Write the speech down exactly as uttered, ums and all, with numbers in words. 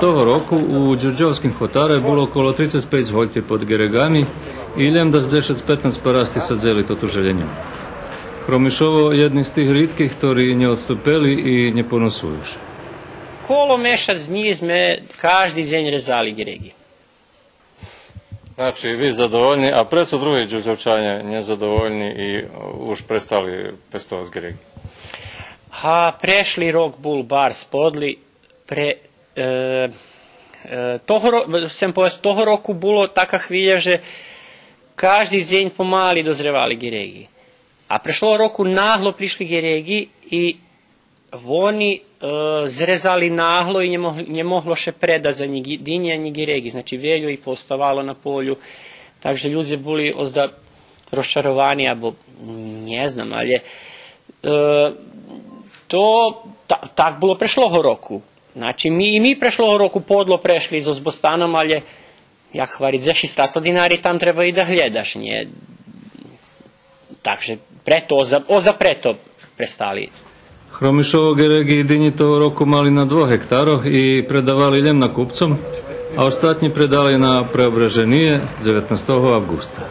Того року у Дюрдьовским хотаре було коло трицец пейц гольти под ґерегами и лєм дас дзешец-петнац парасти садзели тоту желєню. Хромишово єдни з тих ридких хтори нє одступели и нє поносую ше. Коло мешац днї зме кажди дзень резали ґереґи. Значи, ви задовольни, а прецо други Дюрдьовчаня нєзадовольни и уж престали пестовац ґереґи? А прешли рок бул барз подли, пре, е, е, того ро-, сцем повесц, того року було така хвиля же кажди дзень помали дозревали ґереґи. А прешлого року нагло пришли ґереґи и вони, е, зрезали нагло и нє мог-, нє могло ше предац анї ґи-, динї, анї ґереґи. Значи, вельо и пооставало на полю. Так же людзе були озда розчаровани, або нє знам, але, е, то та-, так було прешлого року. Значи, ми, и ми прешлого року подло прешли зоз Бостаном, але як гваря, за шистнац динари там треба и да глєдаш, нє? Так же прето, озда, озда прето престали. Хромишово ґереґи и динї того року мали на двох гектарох и предавали лєм накупцом, а остатнї предали на Преображение дзеветнастого авґуста.